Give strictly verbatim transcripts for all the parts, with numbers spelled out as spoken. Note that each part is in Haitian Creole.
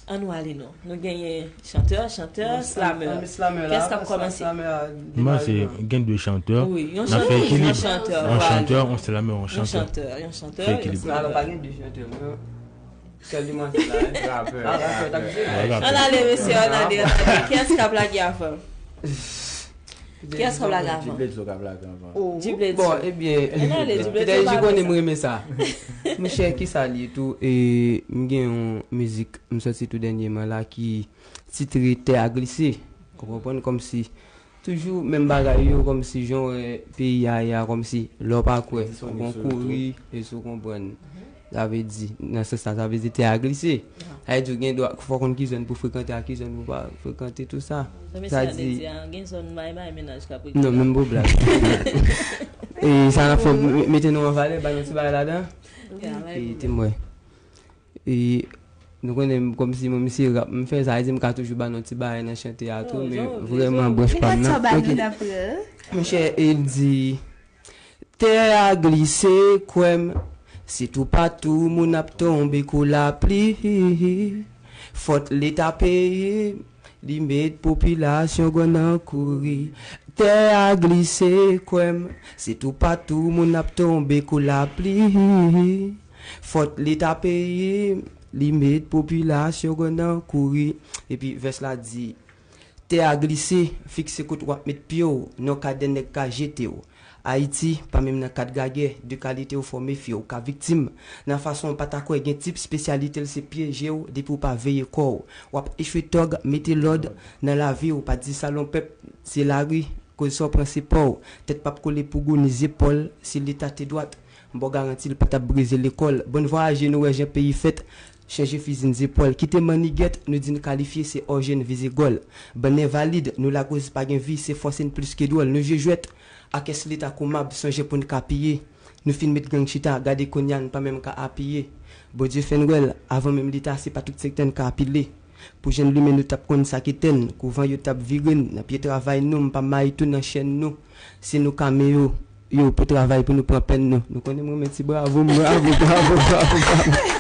An nou ale non. Nou genyen chantè, chantè, slamè. Kès k ap kòmanse? M panse gen de chantè. Wi, yon chantè, yon chantè. Yon chantè, yon slamè, yon chantè. Yon chantè, yon chantè. Fè ekilibre. Alò pa gen de chantè, men sèl li manke la. Rapè. An ale mesye, an ale, an ale. Kès k ap lage avan? Kès k ap lage avan? Djiblets ou k ap lage avan. Djiblets. Bon, ebyen, An ale, Djiblets. Pita Eji konnen m renmen sa. Monchè, ki sa li tou? E m gen yon mizik m sòti tou dènyèman la ki titre Tè a glise. Ou konprann? Kòmsi toujou menm bagay yo, kòmsi jan w wè peyi a ye a, kòmsi lè w pa kwè ou konn kouri, e si w konprann. Sa vle di, nan sans sa, sa vle di tè a glise. Sa vle di w gen dwa, fò w konn ki zòn pou frekante ak ki zòn pou pa frekante, tou sa. Sa di, gen zòn bay bay mennaj k ap regle. Non, menm pou blag. E sa n ap fè, mete nou an valè, ba nou ti bagay ladan. E te mwen. E nou konnen kòmsi mwen, misye rap m fè, sa vle di m ka toujou ba nou ti bagay nan chante a tou, men vrèman branch pa m nan. Monchè, e l di, tè a glise, kwè m, se toupatou moun ap tonbe kou lapli. Fòt Leta peye, li met popilasyon grann nan kouri. Tè a glise, kwè m, se toupatou moun ap tonbe kou lapli. Fòt Leta peye, li met popilasyon grann nan kouri. Epi vès la di, tè a glise, fikse kot w ap met pye w, nan ka de nèg ka jete w. Ayiti pa menm nan kad gagè, de kalite w fò mefye w, ka viktim nan fason w pa ta kwè. Gen tip espesyalite l se pyeje w, depi w pa veye kò w, w ap echwe. Tòg, mete lòd nan lavi w, pa di salon pèp, se lari, koz sa w pran se pa w. Tèt p ap kole pou gou ni zepòl, si Leta te dwat, m ba w garanti l pa t ap brize lekòl. Bann vwayaje nou wè jan peyi fèt, chanje fizi n zepòl, kite mannigèt, nou di n kalifye, se òje n vize gòl. Bann envalid, nou lakoz pa gen vi, se fòse n plis ke dwòl, nou jwe jwèt. Akès Leta koumab, sonje pou n ka piye. Nou fin met gang chita, gade kounye a n pa menm ka apiye. Bondye fè n wè l, avan menm Leta se pa tout sektè n ka apile. Pou jèn limen nou t ap konn sa k etèn, kou van yo t ap vire n, nan pye travay nou m pa mayi tou nan chèn nou. Si nou ka men yo, yo pou travay pou nou pran pèn nou. Nou konnen m renmen ti bravo m, bravo, bravo, bravo, bravo.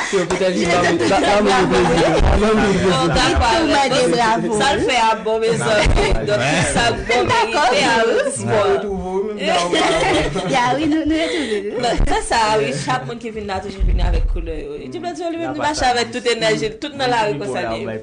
Yo petèt jis ba mwen, ba mwen yon plezi, ba mwen yon plezi. Sa l fè a bon, mezanmi. Donk, sa k bon, merite aplodisman. Ya wi, nou retwouve nou. Se sa, wi, chak moun ki vin la toujou vini avèk koulè yo. Djiblets li menm li mache avèk tout enèji l, tout nan lari konsa li ye.